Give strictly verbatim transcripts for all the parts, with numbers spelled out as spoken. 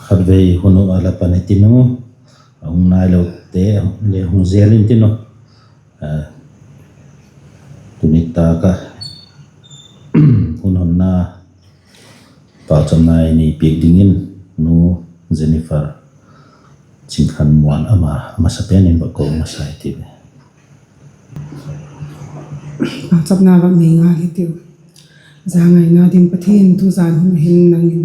Khatvei hun uh a la pan i tin u, a hung nailote le hung zel in tin u. Tuni tak a hun honna pauchapna i nei piak dingin Nu Jennifer Chingkhanmuan ama a masapen in va ko masa i ti ve. Pauchapna va nei ngal i tiu. Zangaina ding Pathian, tuzan hun a hin nang in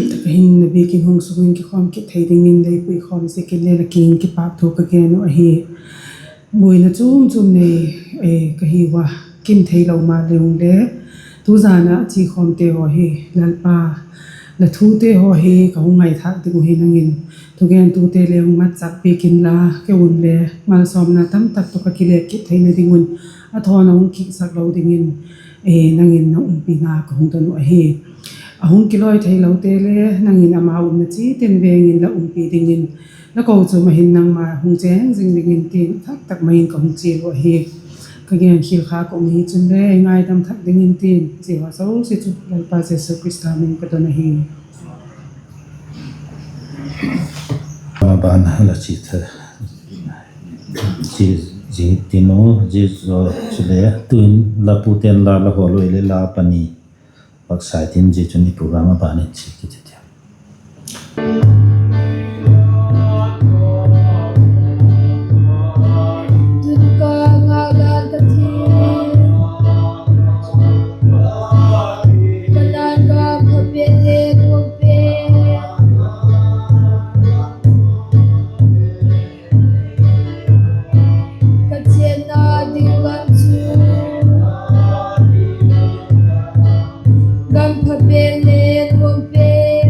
tak a hin na biakin hung sung in kikhawm kit thei dingin lei puikhawm ziakin le la kiang in kipâkthu ka gen uh ahi. Buaina chuam chuam nei ka hiu a, kin theilo maleh unle, tuzan a chiakhawmte haw hi Lalpa, la thute haw hi ka hung ngaithâk ding uh hi nang in thugentute le hung matchâk piak inla, keu unle malsawmna tamtak tawh ka kilêt kit theina ding un a thawn a hung kiksak lo dingin nang in na umpina ka hung don uh ahi. A hung kilawi theilote le nang in ama umna chiat in veng in la umpi dingin la kochuam a hin nangma hung chêng zing dingin tin thak tak mai in ka hung chial uh ahi. Ka genkhial kha ka um hi chunle ei ngaidam thak dingin tin zia haw zosia chu Lalpa Jesu Khrista min in ka don ahi. A ban la chia, chia zing i tin u, zia zaw chule tuin la pute'n la la hawl ui leh la pani vak sai tin, zia chun i program a ban in chia kit i tiu. Tun ka ngâk dan ka thi, ka dan ka pha pen le nuam pen, ka chianna ding gam chu gam pha pen le nuam pen.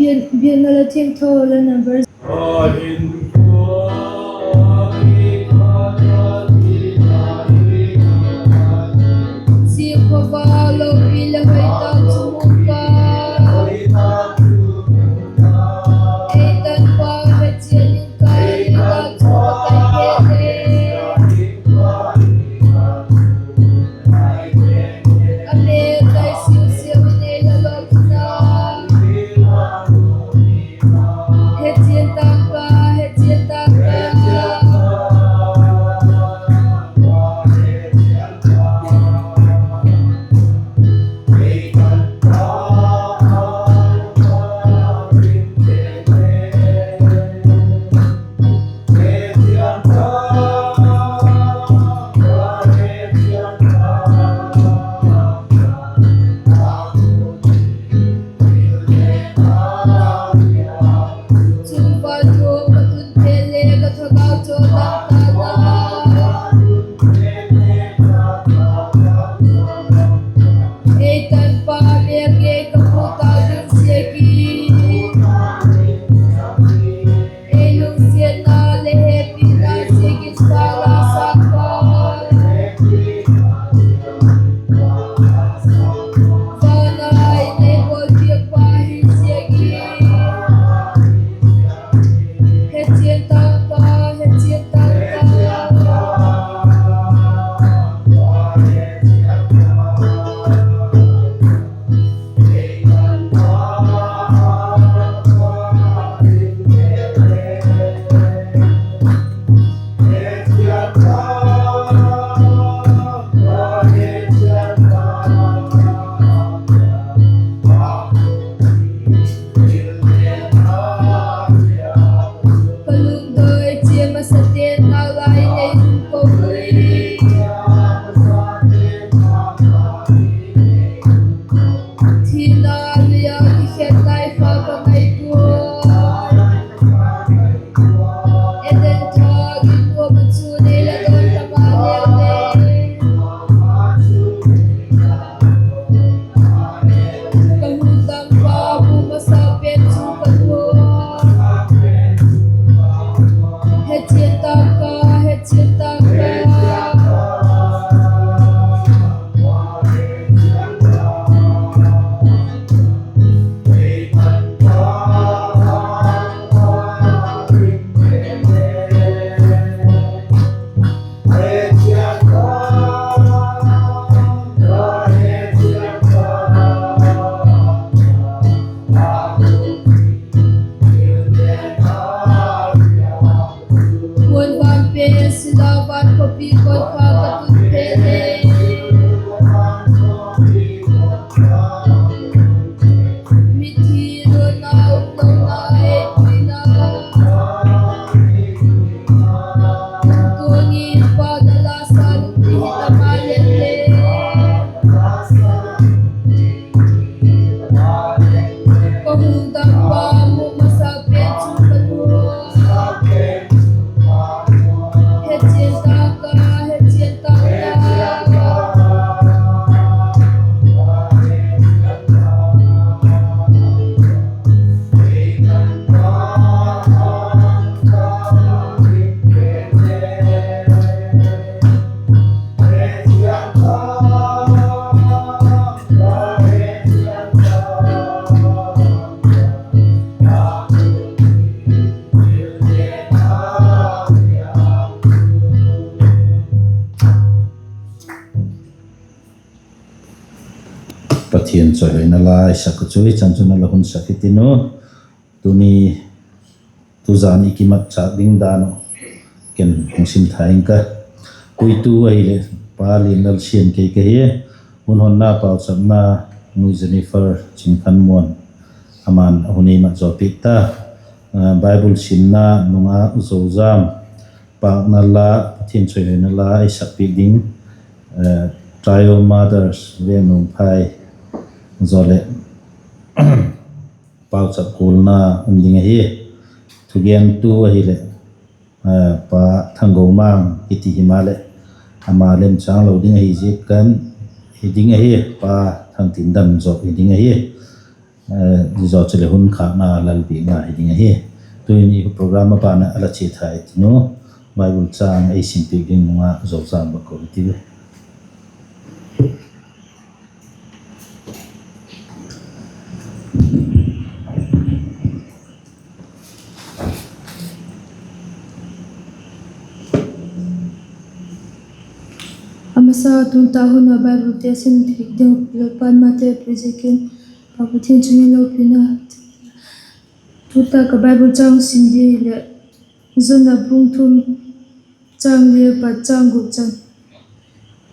Biakna la thiangtho la number. Sikhova lopi le hoitak chu mu ka. Ei tanpa hechian in ka, ei tak chu ka tai pete. A mêl tai siu siu in ei la lawkna. Hechian tak ka, hechian tak ka. Chungpa thu ka tun pen le ka thagau chu dang ta na. Ei tanpa biak ei ka pu ta ding siak i. Ei lungsiatna le hepina ziakin sa la sa ka. Vana i nei bawl piak pa hi ziak i. Hechian tak ka, hechian tak ka. Ka lungdoi chia masate'n nau lai nei hun ko ui. Thina lia kikhen lai kha ka ngaitua. Eden thak in kuama chu nei la don ta ma leu le. Ka hun dang pa bu masa pen chu ka lua. Hechian tak ka, hechian tak ka. Kuan van pe sila van khawpi kuan kha ka tun pe le. Mithi lona um lona ei tuina. Tuangin pa da la sa lum ti hi ta ma le le. Ka hun dang pa mu masa pen chu ka lua. Hechian tak ka, hechian tak ka. Pathian chawihoina la i sak u chu i chan chun a la hun sak i tin u. Tuni tuzan i kimat châk ding dan uh ken hung sim tha ing ka. Puitu ahileh Pa Lianlalsian kei ka hi. Hun honna pauchapna Nu Jennifer Chinkhanmuan, ama'n a hun ei mat zaw piak ta. Bible simna nung a U Zozam, pâkna la, Pathian chawihoina la ei sak piak ding, Trio Mothers Vengnuamphai, zaw leh pauchap kawlna um ding ahi. Thugentu ahileh Pa Thanggomang kiti himaleh, ama lemchâng lo ding ahi ziak kan hi ding ahi, Pa Thangtindam zaw hi ding ahi. Ziazaw chuleh hun khâkna lal biakna hi ding ahi. Tuni program a ban ah a la chia thei tin u, Bible châng ei sim piak ding nung ah Zozam va ko i ti ve. A masa tun ta hun a Bible te sim thik ding Lalpa'n mate pui ziakin, Pa Pathian chung in lopina. Tu tak a Bible châng sim di leh, Jona bung thum, châng li pat châng guk chan.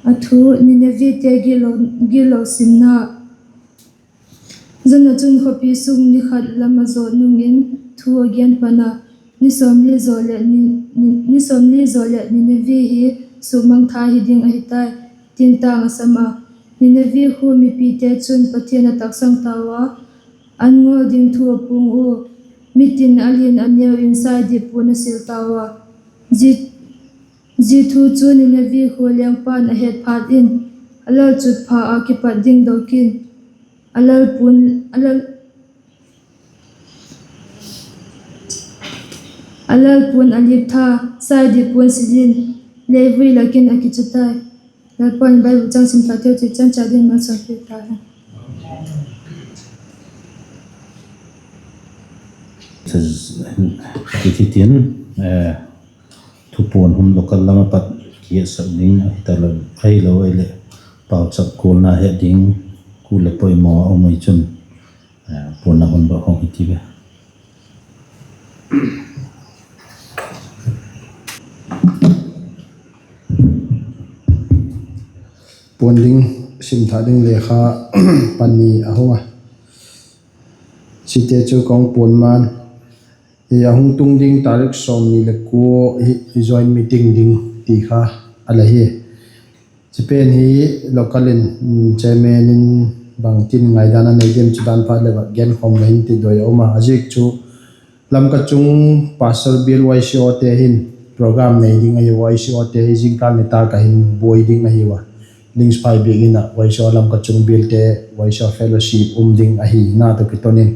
A thu: Ninevite gitlo, gitlo sinna. Jona chun khawpi sung ni khat lam a zawt nung in thu a gen pan a, ni sawmli zaw leh ni, ni, ni sawmli zaw leh Nineveh hi sukmangthai hi ding ahi tai, tin tâng a sam a. Nineveh khua mipite chun Pathian a taksang tau a, an ngawl ding thu a puang ua, mitin a lian a neu in saidip puan a sil tau a. Zia, zia thu chu Nineveh khua lengpa'n a het phat in, a lalchutpha ah kipat ding dok in, a lal puan, a lal, a lal puan a lip tha, saidip puan sil in, leivui lak in a kichu tai. Lalpa'n Bible châng sim thateu chi chan cha ding malsawm piak ta hen. Ti hitin, thupuan hun local lam a pat kihetsak ding ahi talo, ahilo ahileh pauchap kualna het ding, kul leh poimaw a um ahi chun, puanna hun va hong hi ti ve. Puan ding, sim thak ding lekha pani a hung a. Ziate chu ka hung puan man, a hung tung ding tarik sawmni leh kua hi joint meeting ding ti kha a la hi. Zia pen hi local in, chairman in bangtin ngaidan a nei diam chu dan phat leh va genkhawm la hin ti doi a um a. A ziak chu Lamka chung pastor bial Y C Ote hin program nei ding ahi, Y C Ote hi zingkâl nitâk a hin buai ding ahiu a. Lingsphai biak in ah Y C O Lamka chung bialte, Y C O fellowship um ding ahina tawh kiton in,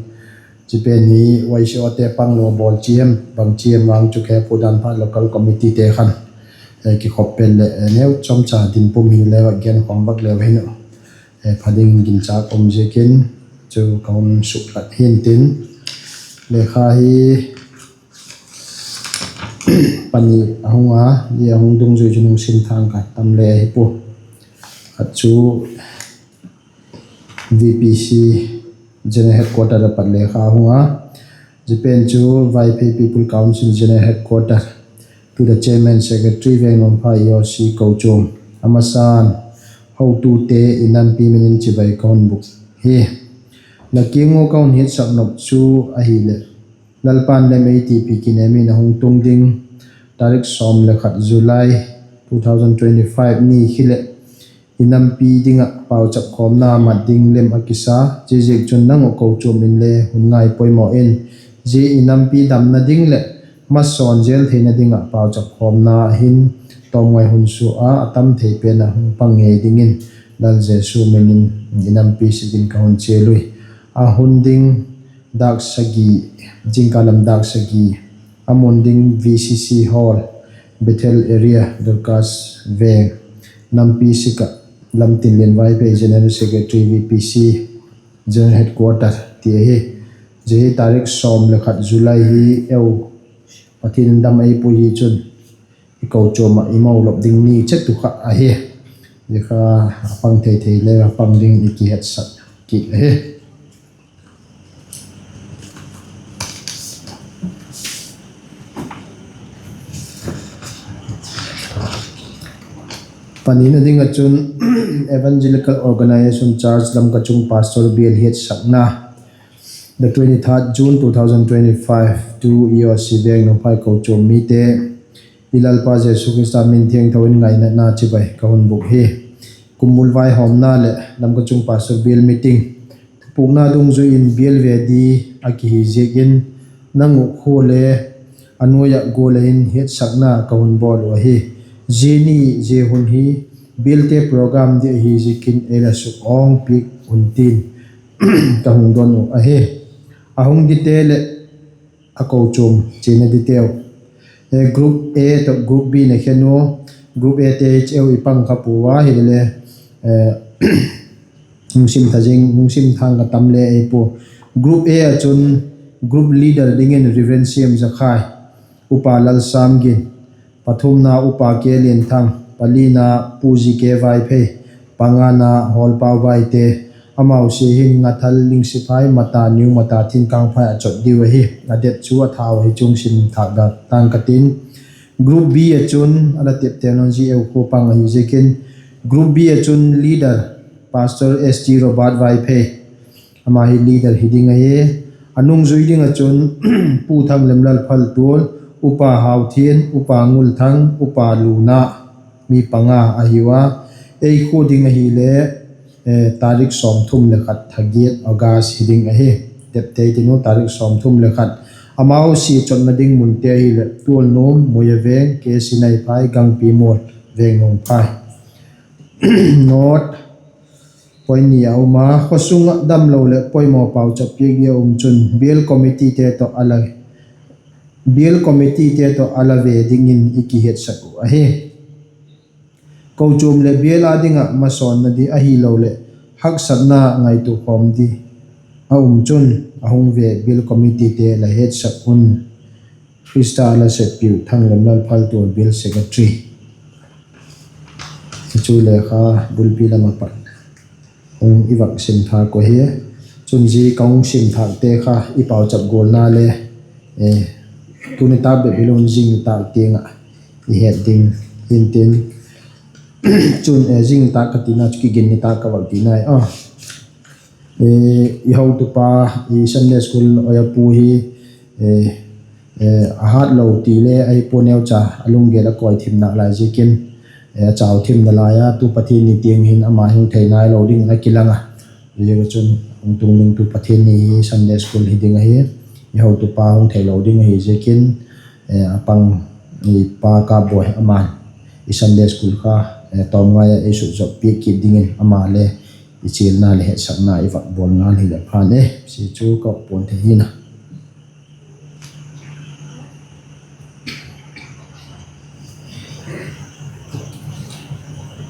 zia pen hi Y C Ote panglo bawl chi hem, bang chi hem vang chu khe pu dan phat local committeete khan kikhop pen leh neu chawmcha din pum hile va genkhawm vak leu hin uh, pha ding ginchâk um ziakin chu ka hun suklat hintin, lekha hi pani a hung a, zia a hung dungzui chun hung sim thang ka tam le ahi pua. Khat chu V P C General Headquarter a pat lekha a hung a, zia pen chu Vaiphei People Council General Headquarter, tu ta Chairman Secretary Vengnuamphai E O C kochuam, a masan hotute i nampi min in chibai ka hun bûk hi. La kiang ua ka hun hiatsak nop chu ahileh, Lalpa'n lem ei tipi kinem in a hung tung ding tarik sawm leh khat July two thousand twenty-five ni khileh i nampi ding ah pauchap khawmna mat ding lem a kisa, ziaziakchun nang uh kochuam inle hun ngai poimaw in, zia i nampi damna ding leh masawn zel theina ding ah pauchap khawmna hin tawmngai hun sua a, a tam thei pen ah hung pang ngei dingin Lal Jesu min in i nampi sik in ka hun chial ui. A hun ding dâk sagi, zingkal lam dâk sagi, a mun ding V C C Hall, Bethel Area, Dorcas Veng, nampi sik ah, Lamtinlian Vaiphei General Secretary V P C, General Headquarter ti ahi. Zia hi tarik sawm leh khat July hi eu, Pathian in dam ei pui hi chun i kochuam ah i mo lop ding ni chet uh kha ahi. Zia kha a pang thei thei le a pang ding i kihetsak kit ahi. Panina ding ah chun Evangelical Organisation Church Lamka chung pastor bial hiatsakna, the twenty-third June two thousand twenty-five, tu E O C Vengnuamphai kochuam mite, i Lalpa Jesu Khrista min thiangtho in ngainatna chibai ka hun bûk hi. Kum bul vaihawmna leh Lamka chung pastor bial meeting, thupukna dungzui in bial ve di a kihi ziakin, nang uh khua le a nuai ah gual ah in hiatsakna ka hun bawl uh ahi. Zia ni zia hun hi bialte program di ahi ziakin ei la suk awng piak un tin, ka hung don uh ahi. A hung dite leh a kochuam chiana diteu, Group A tawh Group B na khen u, Group A te cheu i pang kha pua, hilele hung sim thang ka tam le ei pua. Group A ah chun group leader dingin Reverend Siam Zakhai, Upa Lalsamgin, pathumna Upa K Lianthang, palina Pu G K Vaiphei, pangana Hawlpau Baite, amau sia hin Ngathal, Lingsiphai, Mata, New Mata, Thingkangphai a chot diu ahi. A det chu a thau ahi, chung sim thâk dan tang ka tin. Group B ah chun a la tepte nawn zi eu khua pang ahi ziakin, Group B ah chun leader Pastor S T Robert Vaiphei, ama hi leader hi ding ahi. A nungzui ding ah chun Pu Thanglemlal Phaltual, Upa Hauthian, Upa Ngulthang, Upa Luna, mi panga ahiu a. Ei khua ding ahile tarik sawmthum le khat, tha giat August hi ding ahi. Tepte tin u, tarik sawmthum le khat. Amau sia chotna ding munte ahileh Tualnuam, Muia Veng, K Sinaiphai, Gangpimual, Vengnuamphai. Note, point ni a um a, khawsung ah damlo leh poimaw pauchap piak ding a um chun bial committeete tawh a la, bial committeete tawh a la ve dingin i kihetsak uh ahi. Kochuam leh bial â ding ah masawnna di ahiloleh haksatna ngaitua khawm di a um chun, a hung ve bial committeete la hetsak un. Khrista la seppiu Thanglemlal Phaltual, bial secretary. Chu le kha bulpi lam ah pat hung i vak sim thâk uh hi. Chun zia ka hung sim thâkte kha i pauchap gualna le tuni tâk bep hilo in zing nitâk tiang ah i het ding hintin. Chun zing nitâk ka tina chu kigin nitâk ka vak tina a. I hotupa, i Sunday School oiapu hi a hâtlo ti le ahi pua, neucha a lunggel a kawi thim nalai ziakin, a chau thim nalai a, tu Pathian ni tiang hin ama hung thei nailo dingin a kilang a. Ziak a chun hung tung ding tu Pathian ni hi Sunday School hi ding ahi. I hotupa hung theilo ding ahi ziakin, a pang, i pa Kapbawi, ama'n i Sunday School kha tawm ngai ah ei sutzop piak kit dingin ama le i chialna leh hetsakna i vak bawl ngal hileh phan e, si chu ka puan thei hin a.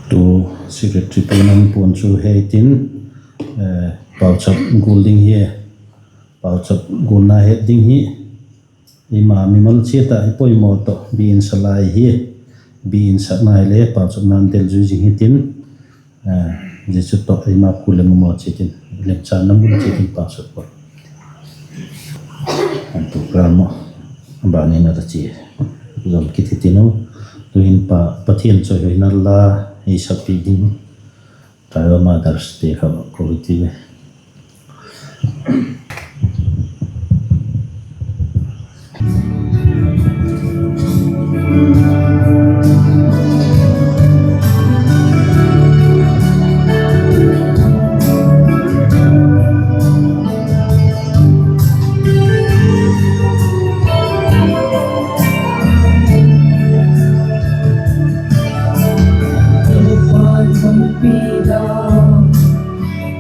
Tu secretary pu nang puan chu hei tin, pauchap gual ding hi, pauchap gualna het ding hi, eima mimal chiat ah i poimaw tawh biakin sa lai hi, biakin sakna hile pauchapna'n del zui zing hitin, zia chu tawh eima khu lem maw chiat in, lemchanna mun chiat in pauchap pua. Program ah a ban in a ta chia zom kit hitin u, tu'hin Pa Pathian chawihoi la ei sakpiak ding, Tribal Mothers te kha ko hiti ve.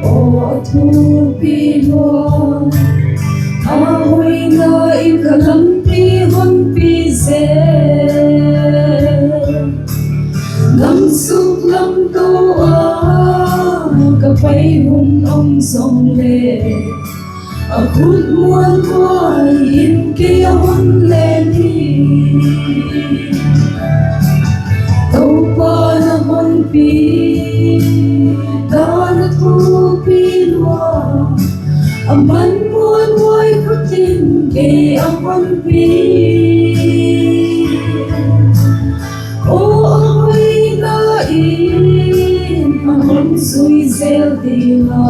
Aw a thupi lua, a hoina in ka lampi honpi zel. Lam suk lam to a ka pai hun um zong le, a khut muanhuai in kei a hon len hi. Toupa na honpi dan a thupi lua, a man muanhuai khut in kei a honpi. Aw a hoina in a hon zui zel ding a,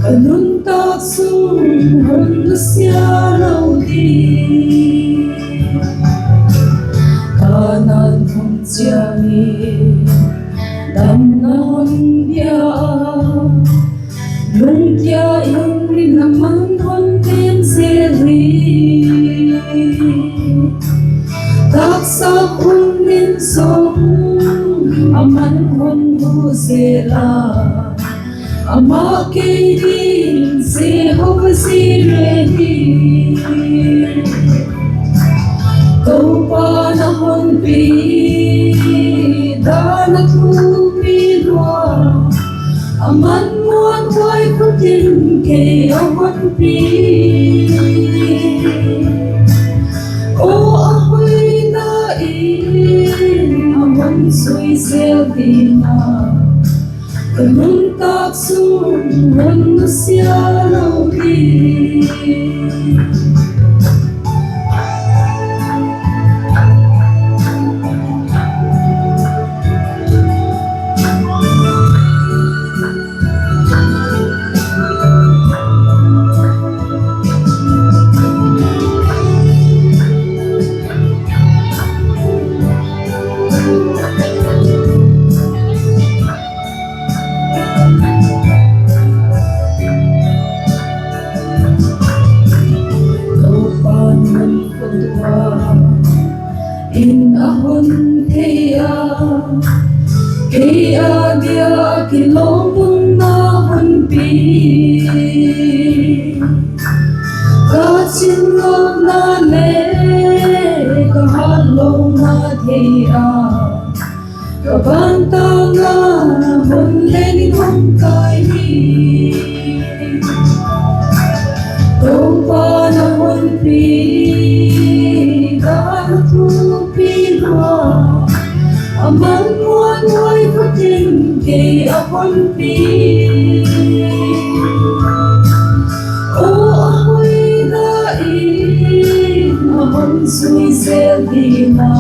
ka nuntak sung hon nusia lo ding. Kanaan hun chiang in damna hon pia a, lungkia in rin a man hon tem zel hi. Taksa hun in zong a man hon hu zel a, ama kei di si le hi. Toupa'n a hun pi dan a thupi lua, aman muanhuai khut in kei a hun pi. Aw a hoina in a hun sui sel ding a, ka nuntak sung hun nusia lo hi. Toupa'n hun khut ua in a hun thei a, kei a dia kilawm umna hun pi. Ka chinlona le ka hatlona thei a, ka bantang a hun leng in hung kai hi. Toupa'n a hun pi dan a thupi lua, aman muanhuai khut in kei a hun pi. Aw a hoina in a hun sui sel ding a,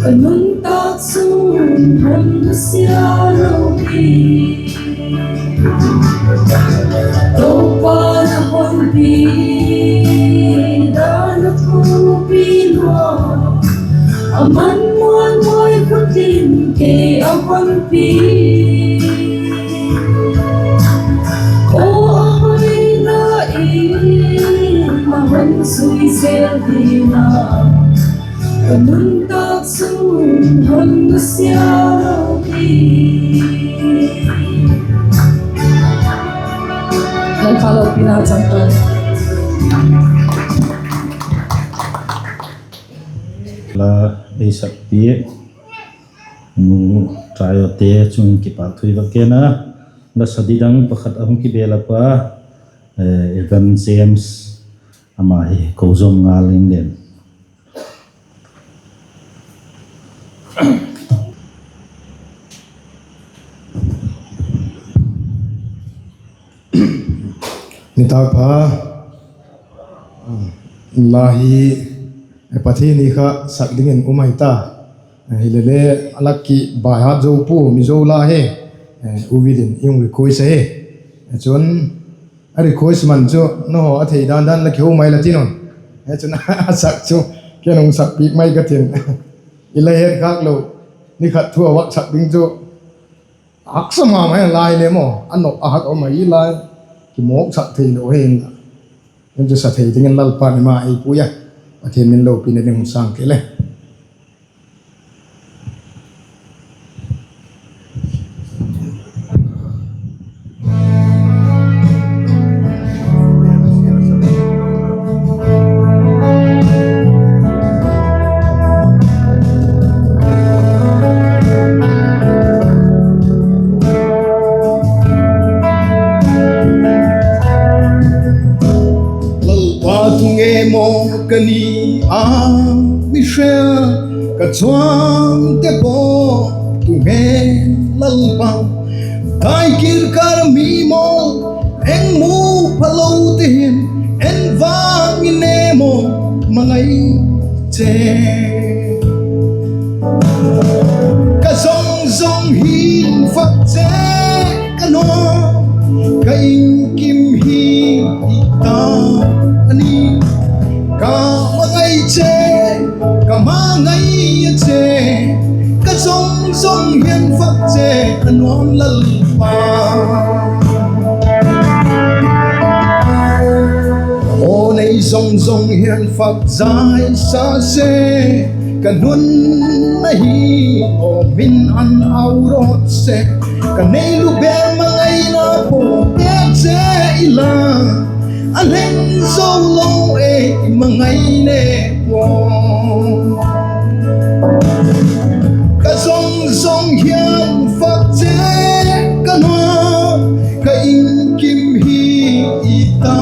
ka nuntak sung hun nusia lo hi. Toupa'n a hun pi dan a thupi lua, aman muanhuai khut in kei a hun pi. Aw a hoina in a hun sui sel ding a, ka nuntak sung hun nusia lo hi. Lalpa lopina chang ta. La ei sakpiak nu Taiote chung kipâk thu i va gen a, la sa di dang pakhat a hung kibel a pa, Evan James, ama hi ko zom ngal ing len. Nitâk pha. La hi Pathian ni kha sak dingin um ahi ta. Hilele a lak ki baihat zo pua, Mizo la hi, U Vit in i hung request ahi. Chun a request man chu nanghaw a thei dan dan la kihou mai la tin un. Chun a sak chu ken hung sakpiak mai ka tin. I la het khâk lo, ni khat thu a vak sak ding chu haksa ma mai lai le maw, a nop a hak um ahi lai, kimawksak theilo hin. Ken chu sa thei dingin Lalpa'n ama ei pui a, Pathian min lopina ding hun sâng ke le. Lalpa, tu nge maw ka ni a, mi hre ka chuangte paw tu nge Lalpa, tai kîrkâr mi mawl, eng mu phalo te hin, en vang i ne maw, mangai che. Ka zong zong hin vak che ka nuam, ka inkim hi i ta a ni. Ka mangai che, ka mangai a che, ka zong zong hin vak che a nuam Lalpa. Aw nei zong zong hin vak zai sa se, ka nun ahi aw min an au rawt se, ka nei lu bel mangaina pawte che i la. A leng zo lo ei ma ngai ne pua. Ka zong zong hian fakche ka nuam, ka inkim hi i ta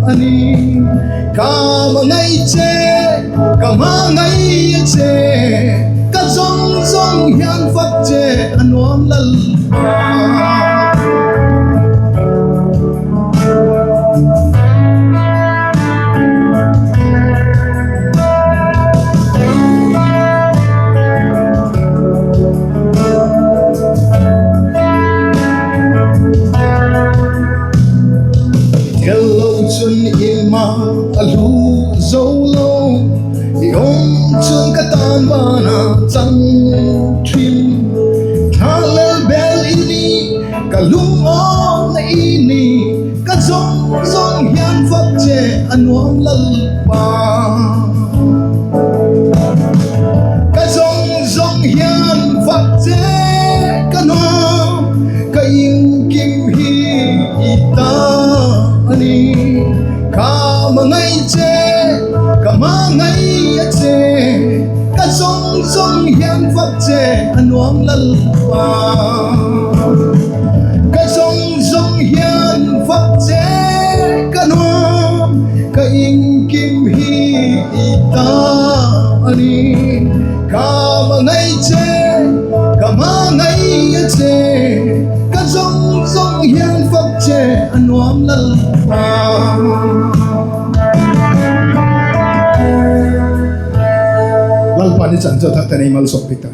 a ni. Ka ma ngai che, ka ma ngai a che, ka zong zong hian fakche a nuam Lalpa. Tel lo chun i ma a lu zo lo, i um chun ka tan ban a chang thim. Tha lel bel i ni, ka lungawmna i ni, ka zong zong hian fakche a nuam Lalpa. Ka zong zong hian fakche ka nuam, ka inkim hi i ta a ni. Ka ma ngai che, ka ma ngai a che, ka zong zong hian fakche a nuam Lalpa. Ka zong zong hian fakche ka nuam, ka inkim hi i ta a ni. Ka ma ngai che, ka ma ngai a che, ka zong zong hian fakche a nuam Lalpa. Lalpa'n i chan chu a thak tak in ei malsawmpi ta.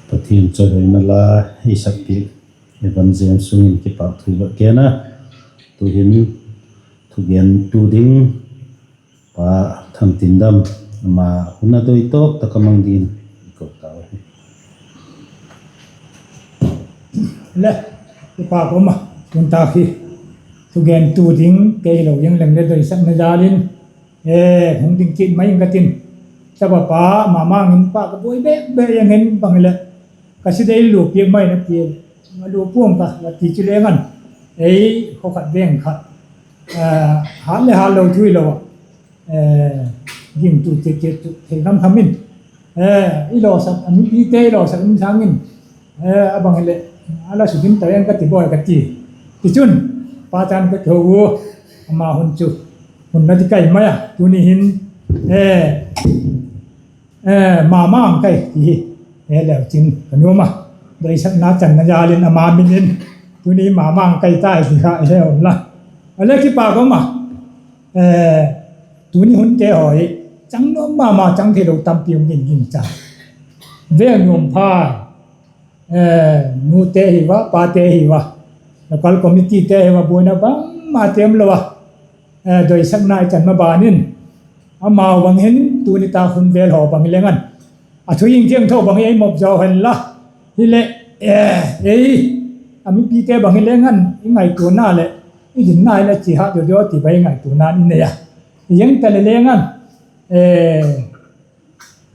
Pathian chawihoina la i sakpiak Evan James sung in kipâk thu i va gen a, tu'hin thugentu ding Pa Thangtindam, ama hun a doi tawk tak a mang dingin i ko tau hi. Le, kipâk um a, tun tak hi thugentu ding kei lo ing leng le doisakna jal in hung ding kit mai ing ka tin. Sapa pa ma mang in pa ka buai bek bek ing in bang hileh ka si dei lu piak mai na ti, a lu puang ka la ti chu leng an, ei khaw khat veng khat, hat le hat lo thu hilo ah, gingtu ti ti chu thei kham kham in, i lawsak a mipite i lawsak um sâng in, a bang hileh a la sugim ta ing ka ti bawi ka ti. Tichun, pa chan ka kiho u, ama hun chu hun la ti kai mai a, tuni hin ma mang kai ti hi he leu chin ka nuam a, doisakna channa jal in ama min in tuni ma mang kai tai ti kha he um la. A le kipâk um a, tuni hunte haw hi chang nuam ma ma, chang theilo tampi um ding gingcha. Veng nuam pha, nute hi va, pate hi va, local committeete hi va, buaina bangmate um lo a, doisakna i chan ma ban in, amau bang hin tuni tak hun vel haw bang hi leng an, a thu thiangtho bang hi ei mop zaw hen la, hileh ei a mipite bang hi leng an i ngaituana leh i ginna hileh chi hat deu deu ti bang i ngaituana i nei a, i eng ta le leng an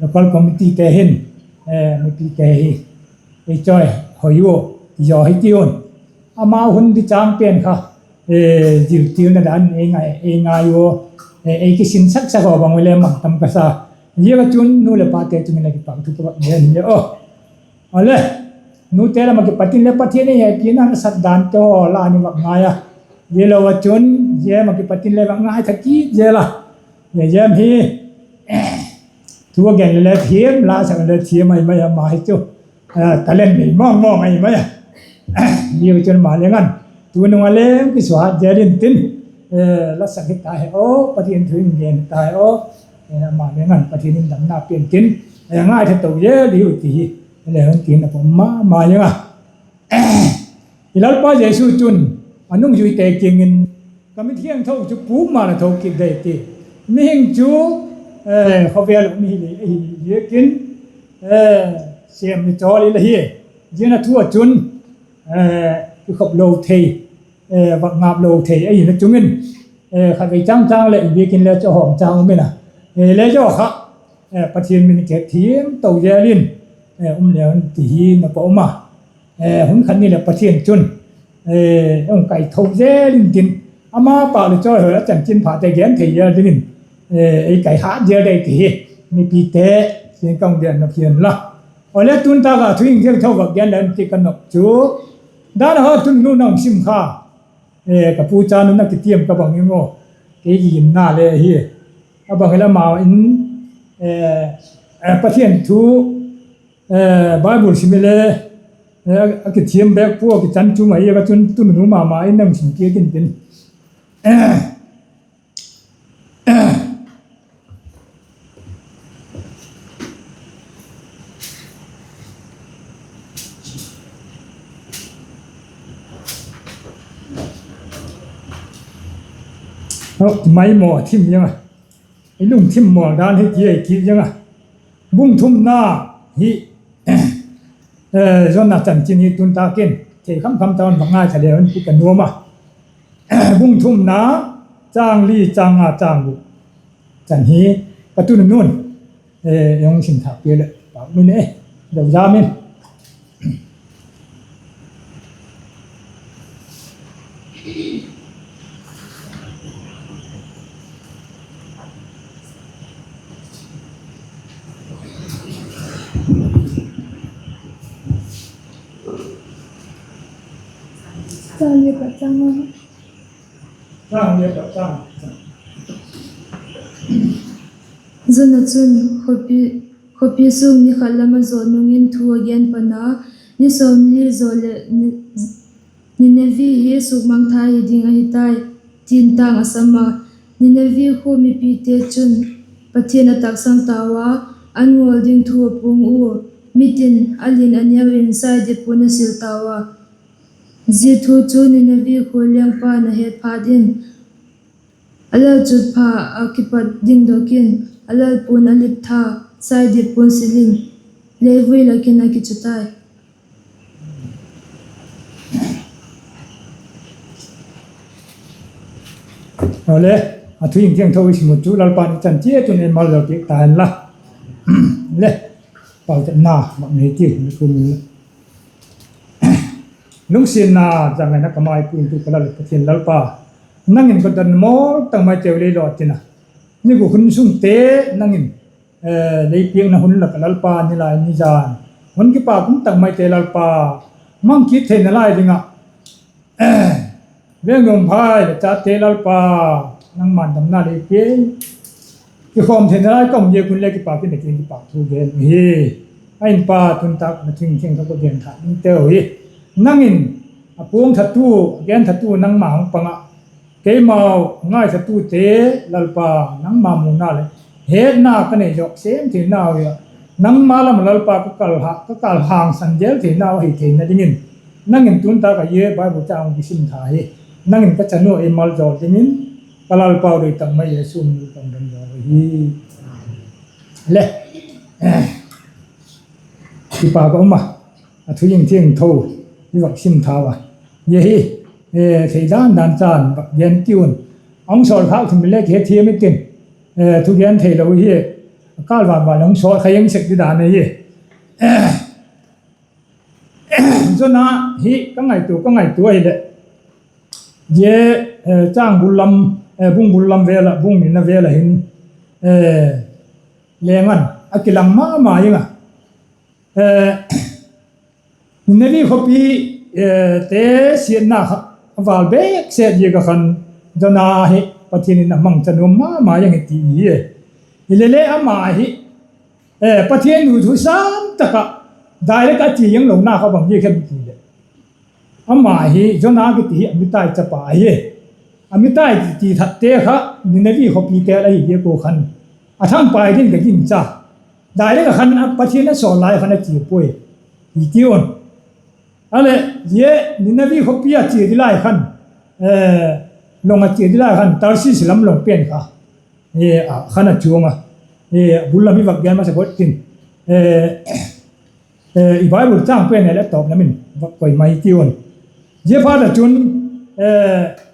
local committeete hin mipite hi ei chawi hoi u, ti zaw hi ti un. Amau hun di chang pen kha ziltirna dan ei ngai u, ei kisinsak sak haw bang u le mang tam ka sa. Ziak a chun nu leh pate chung in a kipâk thu ka va gen hi aw. A le, nute lam ah kipat in le Pathian ei hepina nasat dante haw la ni vak ngai a, zia lo a chun zia lam ah kipat in le vak ngai tha kit zel a. Zia zia hi thu a gen le thiam, la sak le thiam ai mai a, ama hi chu talent nei mawng mawng ai mai a. Zia chun ama leng an tunung a leng kisuhat zel intin, la sak hita he aw, Pathian thu in gen hita he aw, ama leng an Pathian in damna pia intin, ngaitha to zel diu ti hi le hung tin a pom ma ma ing a. I Lalpa Jesu chun a nungzuite kiang in, ka mithiangtho chu puk ma la tho kit dei ti. Mihing chu khawvel mi hi le ahi ziakin, sêm ni chawl i la hi. Zia na thu ah chun kikhop lo thei, vak ngap lo thei ahina chung in, khatvei chang chang leh i biakin le chu a hawm chang um in a, le zaw kha Pathian min kihethiam to zel in um leu ti hi na pom a. Hun khat ni leh Pathian chun hung kaitho zel intin, ama pâk leh chawihoi a chanchinpha te gen thei zel dingin ei kaihat zel dei ti hi mipite kiang ka hung gen nop hi'n la. Awle, tun tâk ah thu hing thiangtho vak gen le ti ka nop chu, dan a haw tununu na hung sim kha, ka pu cha nu na kitiam ka bang ing aw, kei ginna le hi. A bang hileh ama in Pathian thu, Bible sim le a kithiam bêk pua, kichan chu mai a ka chun tununu ma ma in na hung sim piak intin. Mai maw thim ziang a, i lungthim mawl dan hi ti ei kit ziang a. Bung thumna hi Jona chanchin hi tun tâk in thei kham kham ta un va ngaitha le un ti ka nuam a. Bung thumna, châng li, châng nga, châng guk chan hi ka tununun hung sim thâk piak leh pâk min e, deu jam in. Jona chun khawpi sung ni khat lam a zawt nung in thu a gen pan a, ni sawmli zaw leh Ninevi hi sukmangthai hi ding ahi tai, ti'n tâng a sam a. Ninevi khua mipite chun Pathian a taksang tau a, an ngawl ding thu a puang ua, mitin a lin a neu in Saidip pu'n a sil tau a. Zia thu chu Ninevi khua lengpa'n a het phat in, a lalchutpha a kipat dingdok in, a lalpu'n a lip tha, Saidip pu'n sil in, leivui lak in a kichu tai. Awle, a thu hing thiangtho i sim u chu Lalpa'n i chan chiat un ei maljawl piak ta hen la. Le, pauchapna mak nei ti, lungsiatna, zangaina ka mai puitu ka Lal Pathian Lalpa, nang in ka don mawl tak maiteu lei law tin a, ni guk hun sungte nang in lei piakna hun lak ah Lalpa, nilai nizan hun kipak um tak maite Lalpa, mang kit theina lai ding ah, veng nuam phai leh chate Lalpa, nangma'n damna lei pia, kikhawm theina lai ka um ziak un le kipak in a kiang kipakthu gen uhi. A in pa, tun tâk na thu hing thiangtho ka gen thâk dingteu hi nang in a puang thatu, a gen thatu nangma hung pang ah, keimau ngaithatute Lalpa, nangma muna leh hetna ka nei zawk sêm theinau hi a, nangma lam ah Lalpa ka kal hangsan zel theinau ahi theina dingin, nang in tun tâk ah zia Bible châng hung kisim tha hi nang in ka chan ua ei maljawl dingin, ka Lalpau doi tak mai Jesu min in ka hung don zaw uhi. Le, kipak a um a, a thu hing thiangtho i vak sim thau a, zia hi thei dan dan chan vak gen ti un, a hung sawl khâk thim le kihethiam i tin, thugen theilo hi, a kâl van van hung sawl kha ing sek di dan ahi. Jona hi ka ngaitua, ka ngaitua ahileh, zia châng bul lam, bung bul lam vel ah, bung nina vel ah hin leng an a kilang ma ma ing a, Ninevi khawpite siatna kha a vâl bêk set ziak ah khan, Jona hi Pathian in a mangcha nuam ma ma ing hi ti hi. Hilele ama hi Pathian thu sâm tak ah direct a chia ziang lona kha bang ziak hem ti leh, ama hi Jona kiti hi Amitai chapa ahi. Amitai ti thatte kha Ninevi khawpite ahi ziak ua khan, a thangpai ding ka gingcha. Direct ah khan Pathian a sawl lai khan a chia puai, ti un. A leh zia Ninevi khawpi a chia di lai khan, long a chia di lai khan Tarsis lam long pen kha khan a chuang a, bul lam hi vak gen masa phot tin, i Bible châng pen le tawp lam in vak koi mai ti un. Ziaphat ah chun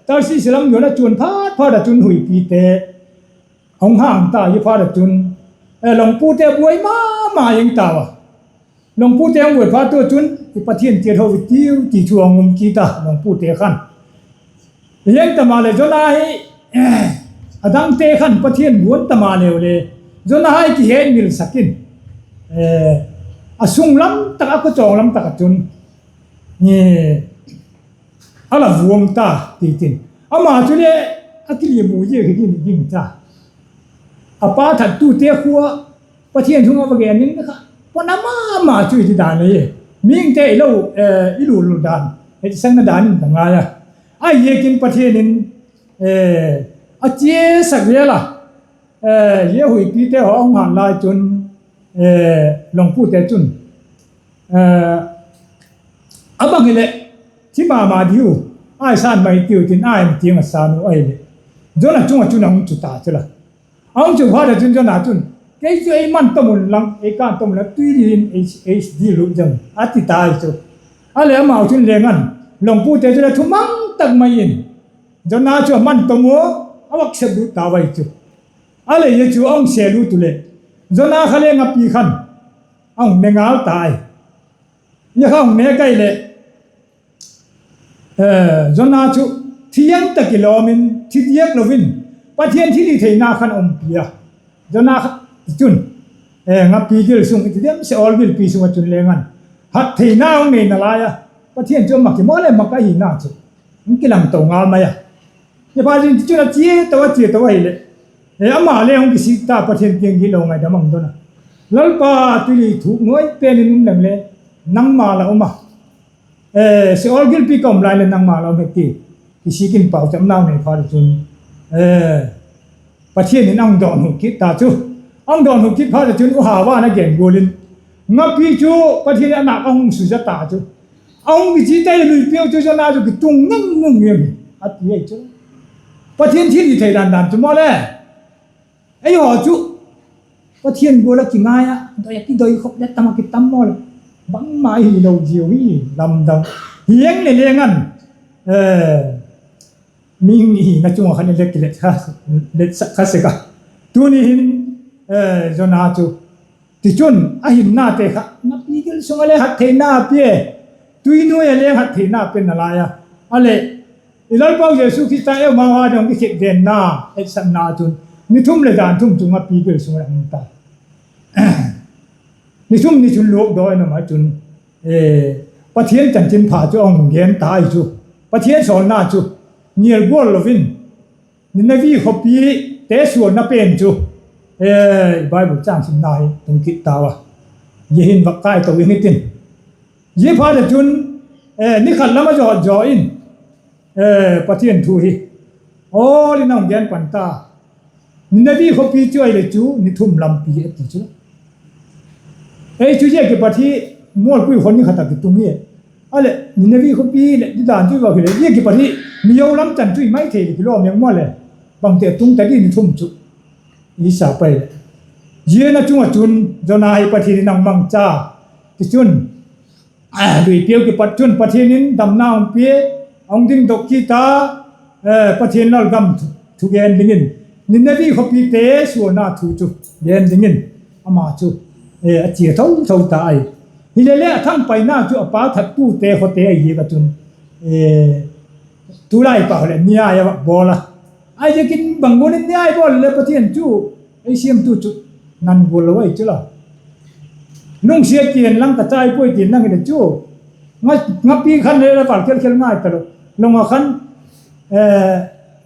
Tarsis lam zuan a chuan phat phat ah chun huipite a hung hang ta, ziaphat ah chun longpute buai ma ma ing tau a. Longpute hung buai phat ua chun i Pathian tiat ho i tiu ti thu a hung um kit a, longpute khan. Hiang ta maleh Jona hi, a dangte khan Pathian guan ta maleu le, Jona hi kihetmilsak in, a sung lam tak, a khawchawng lam tak ah chun a la vuang ta ti tin. Ama chule a kiliam u ziak hi ging ta. A pa thattute khua Pathian thu a va gen ding kha, pona ma ma chu i ti dan ahi. Mihingte i lo, i lulul dan, hetsakna dan in ka ngai a. Ahiziakin Pathian in a chiasak zel a, zia huipite haw hung hat lai chun, longpute chun, a bang hileh thi ma ma diu, ai sân mai tiu tin, ai tiang a sân u ahileh, Jona chung ah chun a hung chu ta chu la. A hung chu phat ah chun Jona chun, kei chu ei man tawm unlang, ei kân tawm unlang, tui li in ei dil lut zang a ti tai chu. A leh amau chun leng an, longpute chu le thumang tak mai in Jona chu a man tawm ua, a vak sep lut ta vai chu. A leh zia chu a hung sep lut u leh, Jona kha le ngapi khan a hung ne ngal tai. Zia kha hung ne kai leh, Jona chu thiang tak i lawm in, thi diak lo in, Pathian thilhitheina khan umpi a. Jona kha chun, ngapi gil sung i ti diam, Seol gilpi sung ah chun leng an, hat theina hung nei nalai a, Pathian chu ama kimawl le mak ahina chu hung kilang to ngal mai a. Zia pa chun tichun a chia to, a chia to ahileh, ama le hung kisik ta, Pathian kiang gitlo ngaidam a hung don a, Lalpa, tui li thuk nuai pen in um leng le, nangma la um a, Seol gilpi ka um lai leh nangma la um hi ti, kisik in pauchapnau nei phat ah chun, Pathian in a hung dawnhu kit ta chu. A hung dawnhu kit phat ah chun u Hava in a gen gual in, ngapi chu Pathian in a nâk a hung suza ta chu. A hung kichi tai, luipi ah chu Jona chu kitung ngang ngang em, a ti ai chu. Pathian thilhithei dan dan chu maw le. Eihaw chu Pathian gual a kingai a, doi a kidoi khop le tam a kitam maw le, bangma i hilo ziau hi, lamdang. Hiang leh leng an, mihing i hina chung ah khan i le kilet kha, letsak kha sek a. Tuni hin, Jona chu, tichun a hinnate kha ngapi gil sung ah le hat theina pia, tui nuai ah le hat theina pe nalai a. A leh, i Lalpau Jesu Khrista euma a ding kikhetdenna, etsakna chun, ni thum leh jan thum chu ngapi gil sung ah um ta. Ni thum ni chun luakdaw in a um a chun, Pathian chanchinpha chu a hung gen ta ahi chu. Pathian sawlna chu ngial gual lo in, Ninevi khawpite sualna pen chu, i Bible châng simna hi tung kit tau a, zia hin vak kâi to ing i tin. Zia phat ah chun, ni khat lam a zawt zaw in, Pathian thu hi awl in a hung gen pan ta. Ninevi khawpi chu ahileh chu ni thum lampi a ti chu. Ei chu zia kipat hi mualpui khaw ni khat ah kitung hi. A leh Ninevi khawpi leh didan chu va hileh zia kipat hi mi zo lam chan chu i mai thei leh kilawm eng maw le. Bangti a tung ta di ni thum chu, i sa pai leh. Zia na chung ah chun Jona hi Pathian in a hung mangcha. Tichun, luipi ah kipat chun Pathian in damna hung pia, a hung dingdok kit a, Pathian lalgam thugen dingin, Ninevi khawpite sualna thu chu gen dingin, ama chu a chia tho tho ta ahi. Hileleh a thangpaina chu a pa thattute khawte ahi ziak ah chun, tulai pau leh niai a vak bawl a. Ahiziakin bang gual in niai bawl le Pathian chu, ei siamtu chu nan gual lo ahi chu la. Lungsiat kihen lang ka chai puai tin lang hileh chu, ngapi khan le la pal khel khel ngai talo. Long ah khan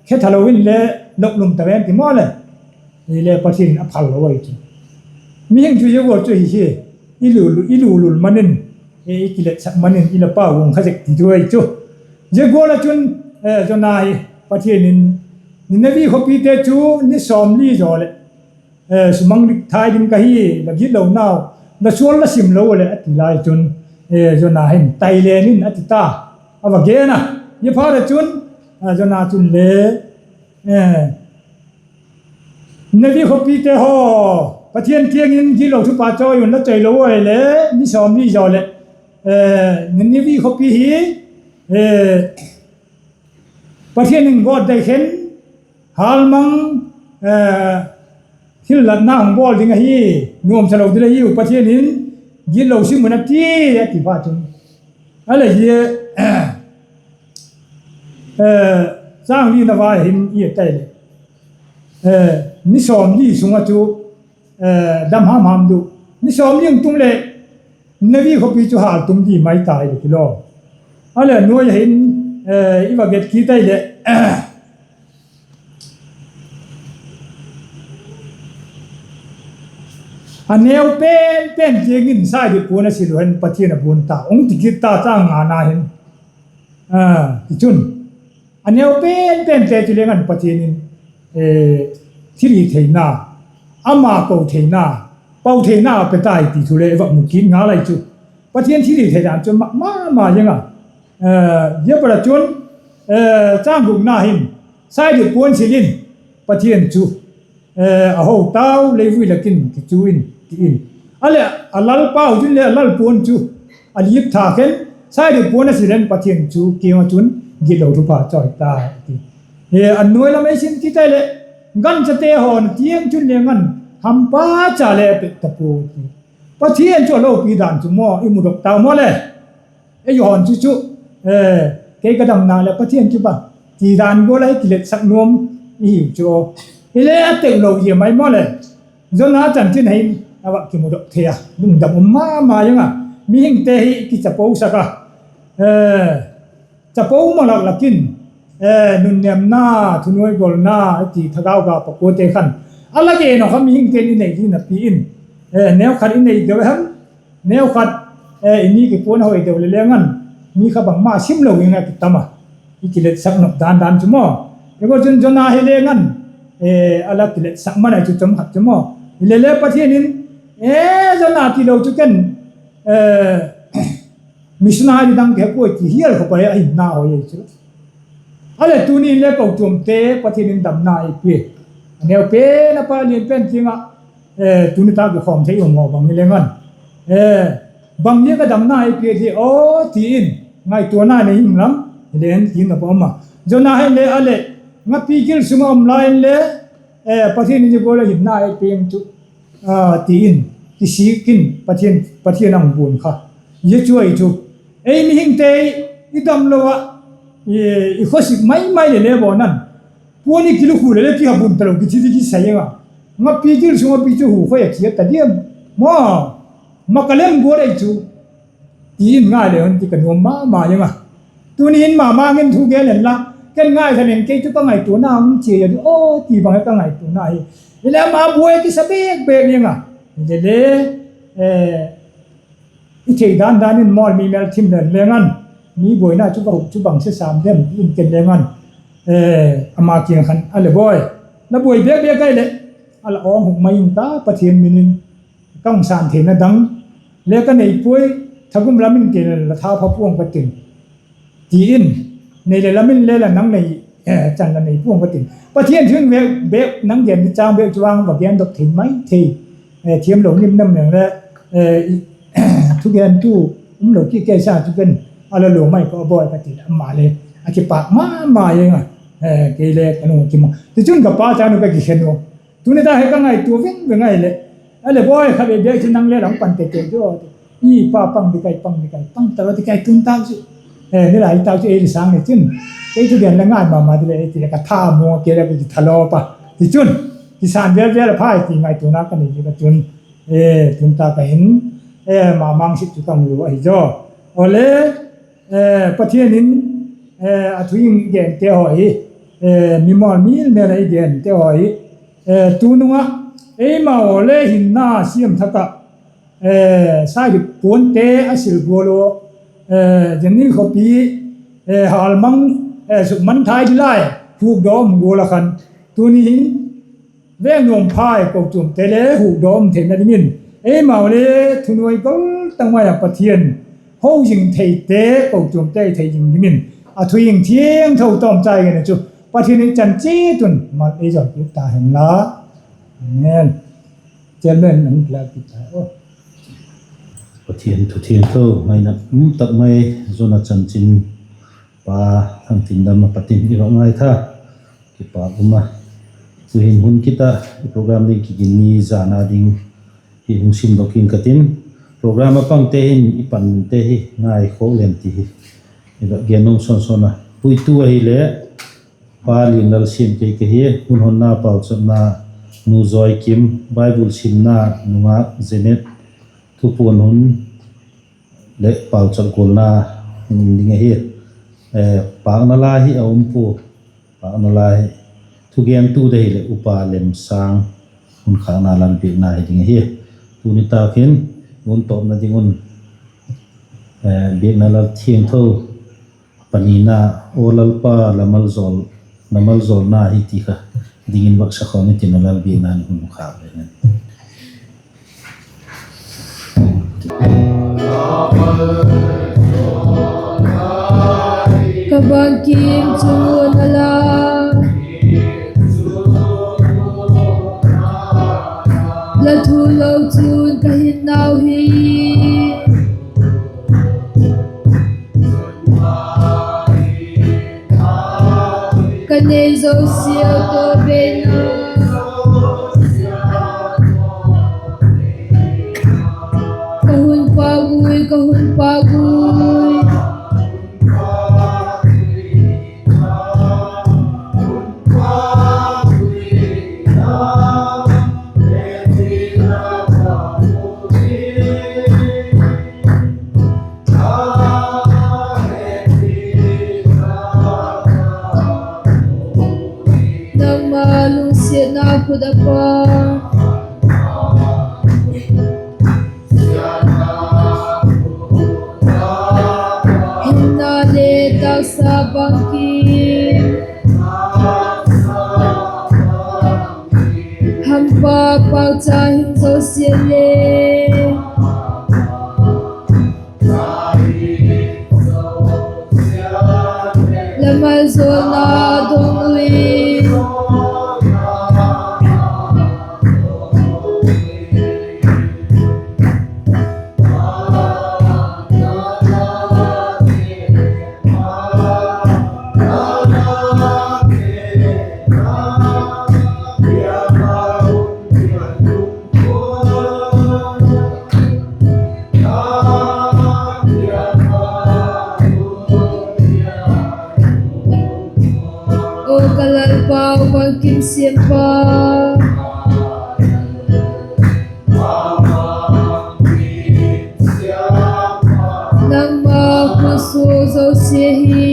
khetha lo in le loklum ta ven ti maw le. Hile Pathian in a phal lo ahi chu. Mihing chu zia gual chu hi hi, i lulul man in, i kiletsak man in i la pau ung kha zek ti thu ahi chu. Zia gual ah chun, Jona hi Pathian in, Ninevi khawpite chu ni sawmli zaw leh sumang lik thai ding ka hi, la gitlonau, la sual la sim lo leh a ti lai chun, Jona hin tailen in a ti ta, a va gen a. Zia phat ah chun, Jona chun le, Ninevi khawpite haw, Pathian kiang in gitlo thupha chawi un, la chawi lo ahile ni sawmli zaw leh Ninevi khawpi hi Pathian in gawt dei khen, hâlmang, thillatna hung bawl ding ahi, nuamsa lo ding ahiu, Pathian in Gitlo sim un a ti, a ti phat chun, a leh hi, châng lina vai hin i et tai leh, ni sawmli sung ah chu dam ham ham du, ni sawmli hung tung leh Nineveh khawpi chu hâltum di mai ta hi leh kilo. A leh nuai ah hin i va get kit tai leh, a neu pen pen tiang in saidup puan a sil u hen Pathian a buan ta, hung ti kit ta, châng ngana hin. Tichun, a neu pen pente chu leng an Pathian in thilhitheina, ama ko theina, pau theina a pe tai ti thu le i va mu kit ngal ahi chu. Pathian thilhithei dan chu ma ma ma zing a. Zia pat a chun, châng gukna hin, saidup puan sil in, Pathian chu a ho tau, leivui lak in kichu in, ti in. A leh a lalpau chun le a lalpuan chu a lip tha khen, saidup puan a sil in Pathian chu kiang ah chun gitlo thupha chawi ta, ti. A nuai lam ei sim kit tai leh, ganchate haw tiang chun leng an hampa cha le a pet ta pua, ti. Pathian chu a lopi dan chu maw i mudok tau maw le. Ei haw chu chu, kei ka damna leh Pathian chu ba, ti dan gual ah i kiletsak nuam i hiu chu. Hile a teu lo zia mai maw le. Jona chanchin hin a va kimudok thei a, lungdam um ma ma zing a. Mihingte hi kichaposak a, chapo malak lak in, nunnêmna, thunuaigolna, ti thagau ga pakuate khan a la gen uh kha mihingte'n i nei ding napi in, neukhat i nei deu hem, neukhat i ni kikuan hoi deu le leng an, mi kha bangma sim lo in a kitam a, i kiletsak nop dan dan chu maw. Kiko chun Jona hi leng an, a la kiletsak man ahi chu chomkhat chu maw. Hile le Pathian in, e, Jona tilo chu ken missionary dang kihe puai ti hial khop a, a hinna hoi ahi chu. A leh tuni in le kochuamte Pathian in damna ei pia, a neu pen a pa lian pen tiang ah, tuni tak kikhawm thei um haw bang hi leng an, bang ziak a damna ei pia di aw ti in ngaituana nei ing lam, hile en ti in a pa um a. Jona hin le a leh ngapi gil sung ah um lai in le, Pathian in zia gual a hinna ei pia chu, ti in, kisik in Pathian, Pathian a hung buan kha. Zia chu ahi chu, ei mihingte i damlo ah, i khawsik mai mai le le bawn an, puan i kilukhul le le kihabun talo, kithi di kisai ing a, ngapi gil sung ah pi chu hu khoi a chia ta diam maw, ma ka lem gual ahi chu, ti in ngai le hon ti ka nuam ma ma ing a. Tuni in ma ma ngin thu gen en la, ken ngai tha leng kei chu ka ngaituana hung chia a di aw ti bang ka ngaituana hi. Hile ama buai kisa bek bek ing a. Hile le, i thei dan dan in mawl mi mel thim leng leng an, mi buaina chu ka huk chu bang se sam dem ti in ken leng an, ama kiang khan a le bawi, la buai bek bek ahi leh, a la awng huk mai ing ka, Pathian min in ka hung sân theina dang le ka nei puai, thagum lam in kei la tha pha pua'ng ka tin, ti in, nei le lam in le la nang nei chan la nei pua'ng ka tin. Pathian thu bek bek nang gen di chang bek chu vang va gendok thei mai thei, thiamlo ngim nam leng le, thugentu umlo kikei sa chu ken a la lo mai ka bawi ka ti leh ama le a kipâk ma ma ing a, kei le ka lung a kimu. Tichun ka pa chanu ka kikhen u. Tuni ta hi ka ngaitua veng veng ahi leh, a le bawi kha bek bek chu nang le la hung pan tei tei di aw ti. I pa pang di kai, pang di kai, pang ta di kai tun tâk chu, nilai tâk chu ei le sâng le chun, kei thugen la ngai ma ma di leh ei ti leh ka tha mu a, kei le ka kithalawp a. Tichun, kisân vel vel a phai ti ngaituana ka nei ziak a chun, tun tâk a hin ma mang sit chu ka mu ahi zaw. Awle, Pathian in a thu i gente haw hi, mimawl mil mel a i gente haw hi, tunung ah eimau le hinna siam thak ah, saidup puante a sil gual ua, Jenni khawpi, hâlmang, sukmangthai di lai hukdawm gual ah khan, tuni hin veng nuam phai kochuamte le hukdawm theina dingin, eimau le thunuai gol tak mai ah Pathian ho zing theite kochuamte thei zing dingin, a thu thiangtho tawmchai gen a chu Pathian in chan chiat un mal ei zawlpiak ta hen la. Amen. Chairman nang la kit ta aw. Pathian thu thiangtho ngaina um tak mai, Jona chanchin pa Thangtindam a pat in i va ngaitha, kipâk um a. Tu'hin hun kit a i program ding kiginni zan a ding hi hung simdok ing ka tin, Program a pangte hin i pante hi ngaikhawk leng ti hi i va gen nuam sawn sawn a. Puitu ahileh Pa Lianlalsiam kei ka hi. Hun honna pauchapna Nu Joykim, Bible simna nungak Janet, thupuan hun leh pauchap gualna hun ding ahi. Pâkna la hi a um pua, pâkna la hi thugentu ding ahileh Upa Lemsâng, hun khâkna lal biakna hi ding ahi. Tuni tâk hin hun tawpna ding un biakna lal thiangtho panina, Aw Lalpa, la maljawlna hi ti kha dingin vaksa khawm intin, a lal biakna ni hun khâk le hen. Ka bangkim chu na la, la thu lo chun ka hinnau hi, ka nei zosia tawh beina, ka hun pâk ui, ka hun pâk ui. Nangma lungsiatna khut a pa, hinna le taksa bangkim, hampa pauchap hing zosia le la maljawlna dong ui. Aw ka Lalpa, bangkim siampa, nangma khut suak zosia hi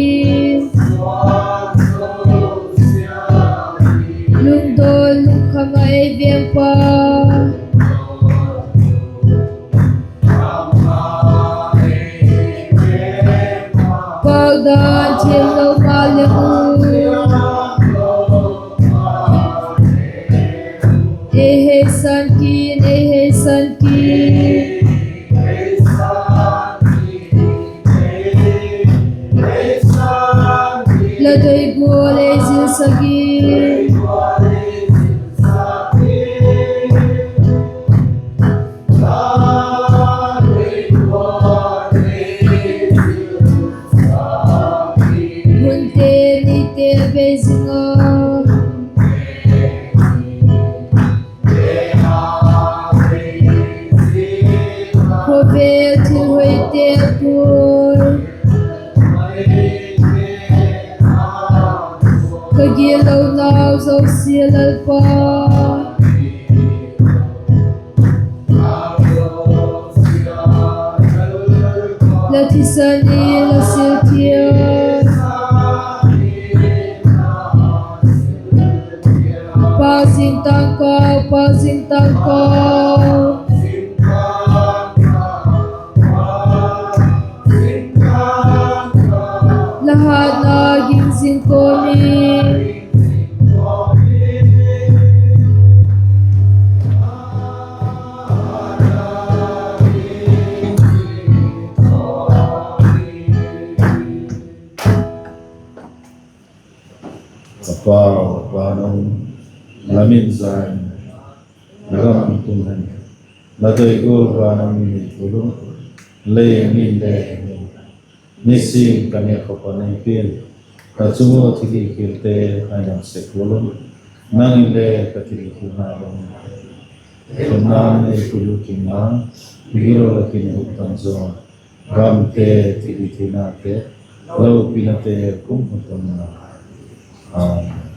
lungdawn lungkham ah ei vengpa, pâk dan thiamlo ma leng u, ei heisan kin, ei heisan kin, la doi gual ei zilsak in. Hunte nite bei zing a, khawvel thil hoite puai, ka gitlonau zosia Lalpa, la thisan in la sil thiam, pâk zing tang kau, pâk zing tang kau, la hatna ging zing kawm in. Ka Pa, van a um, la min za in, la gam tung hen, la doi gual van a um in nei gual un, lei a um in lei a um in, nisin ka nêk khawp a nei pia'n, ka chung ua thilhikhialte nai lam sek gual un, nang in le ka thilhikhialna bang in, thumna nei pui lut inla, Migilo lak in hukdam zaw, gamte, thilhitheinate, lopinate, kumtuang na, Amen.